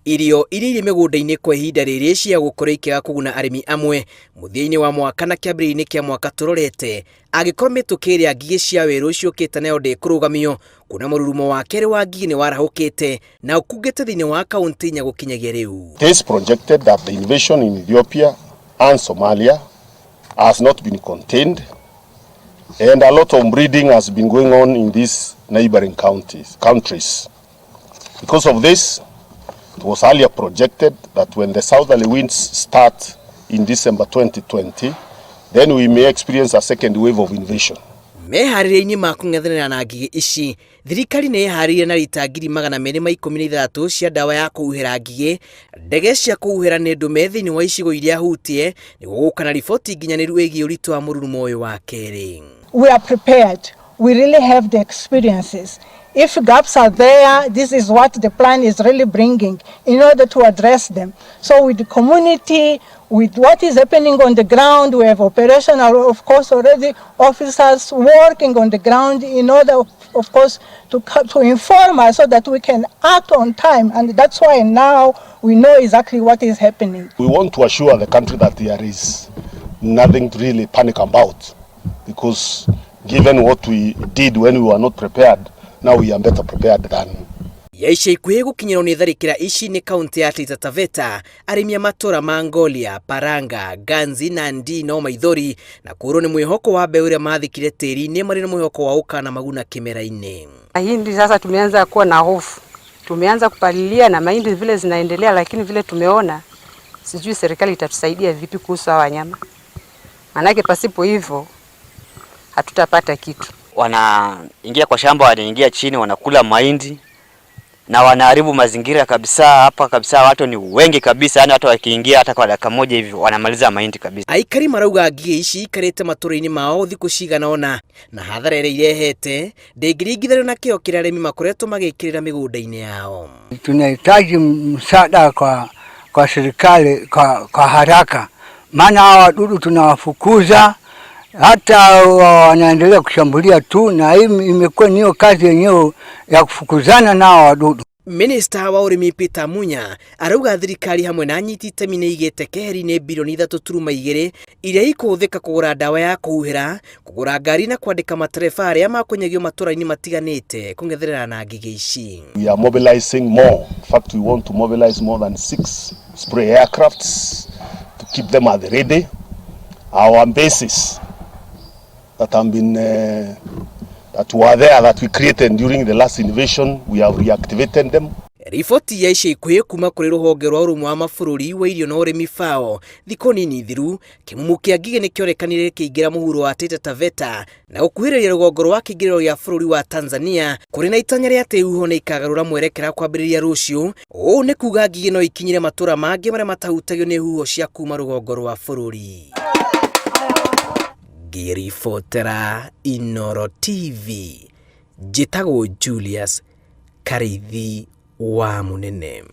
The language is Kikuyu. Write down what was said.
Irio iria irĩ mĩgũnda-inĩ kwa ihinda rĩrĩ cia gũkorwo ikĩaga kũguna arĩmi amwe mũthia-inĩ wa mwaka na kĩambĩrĩria-inĩ kĩa mwaka tũrorete, angĩkorwo mĩtũkĩ ĩrĩa ngigĩ cia werũ ciũkĩte nayo ndĩkũrũgamio, kuona mũrurumo wa kerĩ wa ngigĩ nĩ warahũkĩte na ũkungĩte thĩinĩ wa kaũntĩ inya gũkinyagia rĩu. It is projected that the invasion in Ethiopia and Somalia has not been contained and a lot of breeding has been going on in these neighboring counties, countries. Because of this, it was earlier projected that when the southerly winds start in December 2020, then we may experience a second wave of invasion. Meharĩria-inĩ ma kũng'ethanĩra na ngigĩ ici, thirikari nĩ ĩharĩirie na rita 216,000 cia ndawa ya kũhuhĩra ngigĩ, ndege cia kũhuhĩra nĩ ndũme thĩinĩ wa icigo iria hutie nĩguo gũka na riboti nginyanĩru ĩgiĩ ũritũ wa mũrurumo ũyũ wa kerĩ. We are prepared. We really have the experiences. If gaps are there, this is what the plan is really bringing in order to address them. So with the community, with what is happening on the ground, we have operational, of course, already officers working on the ground in order, of course, to inform us so that we can act on time. And that's why now we know exactly what is happening. We want to assure the country that there is nothing to really panic about, because given what we did when we were not prepared, now we are better prepared than Ya ica ikuhĩ gũkinyĩrwo nĩ tharĩkĩra ici nĩ kaũntĩ ya Taita Taveta, arĩmi a matũra ma Ngolia, Paranga, Ganzi na Ndii no maithori na kũũrwo nĩ mwĩhoko wa mbeũ ĩrĩa mathikire tĩri-inĩ marĩ na mwĩhoko wa ũkana maguna kĩmera-inĩ. Mahindi sasa tumeanza kuwa na hofu, tumeanza kupalilia na mahindi vile zinaendelea, lakini vile tumeona, sijui serikali itatusaidia vipi kuhusu hawa wanyama, manake pasipo hivyo hatutapata kitu. Wanaingia kwa shamba, wanaingia chini, wanakula mahindi na wanaharibu mazingira kabisa hapa kabisa. Watu ni wengi kabisa, yani watu wakiingia hata kwa dakika moja hivi wanamaliza mahindi kabisa. Aikari marauga ngigĩ ici ikarĩte matũra-inĩ mao thikũ cigana ũna na hathara ĩrĩa irehete ndĩngĩringithanio na kĩo kĩrĩa arĩmi makoretwo magĩkĩrĩra mĩgũnda-inĩ yao. Tunahitaji msaada kwa serikali kwa haraka, maana hawa wadudu tunawafukuza hata wanaendelea kushambulia tu, na hii imekuwa niyo kazi yenyewe ya kufukuzana nao wadudu. Minista wa ũrĩmi Peter Munya arauga thirikari hamwe na anyiti itemi nĩ igĩte keheri-inĩ 3.2 bilioni iria ikũhũthĩka kũgũra ndawa ya kũhuhĩra, kũgũra ngari na kwandĩka matereba arĩa makũnyagio matũra-inĩ matiganĩte kũng'ethanĩra na ngigĩ ici. We are mobilizing more. In fact, we want to mobilize more than 6 spray aircrafts to keep them at the ready. Our bases that have been that were there that we created during the last invasion, we have reactivated them. Riboti ya ica ikuhĩ kuma kũrĩ rũhonge rwa ũrũmwe wa mabũrũri wa irio na ũrĩmi FAO, thikũ nini thiru kĩmumu kĩa ngigĩ nĩ kĩonekanire kĩingĩra mũhuro wa Taita Taveta na gũkuhĩrĩria rũgongo rwa kĩingĩrĩro gĩa bũrũri wa Tanzania, kũrĩ na itanya rĩa atĩ huho nĩ ikagarũra mwerekera kwambĩrĩria rũciũ. Ũũ nĩ kuga ngigĩ no ikinyĩre matũra mangĩ marĩa matahutagio nĩ huho cia kuma rũgongo rwa bũrũri. Ngĩribotera Inooro TV, njĩtagwo Julius Karĩithi wa Mũnene.